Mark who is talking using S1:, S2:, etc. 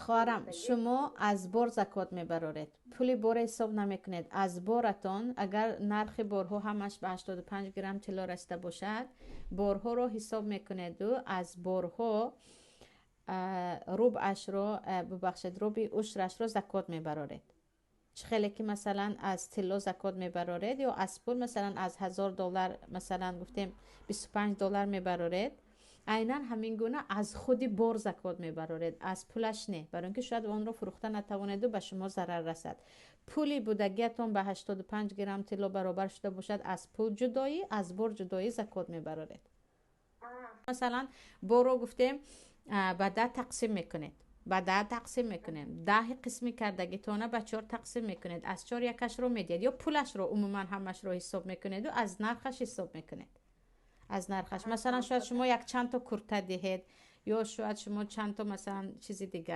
S1: Хоҳарам, шумо аз бор закот мебароред, пули бора ҳисоб намекунед. Аз боратон, агар нархи борҳо ҳамаш ба 85 грамм тилло расида бошад, борҳоро ҳисоб мекунеду аз борҳо рубъашро, бубахшед, рубъи ушрашро закот мебароред. Чӣ хеле ки, масалан, аз тилло закот мебароред ё аз пул, масалан, аз 1000 доллар, масалан, гуфтем, 25 доллар мебароред, айнан ҳамин гуна аз худи бор закот мебароред, аз пулаш не, барои ин ки шояд онро фурӯхта натавонеду ба шумо зарар расад. Пули будагиатон ба 85 грамм тилло баробар шуда бошад, аз пул ҷудоӣ, аз бор ҷудоӣ закот мебароред. Масалан, борро, гуфтем, ба 10 тақсим мекунед, ба 10 тақсим мекунем, 10-и қисми кардагитона ба чор тақсим мекунед, аз чор якашро медиҳед ё пулашро умуман ҳамашро ҳисоб мекунеду аз нархаш ҳисоб мекунед, аз нархаш. Масалан, шояд шумо якчандто курта диҳед ё шояд шумо чандто, масалан, чизи дигар.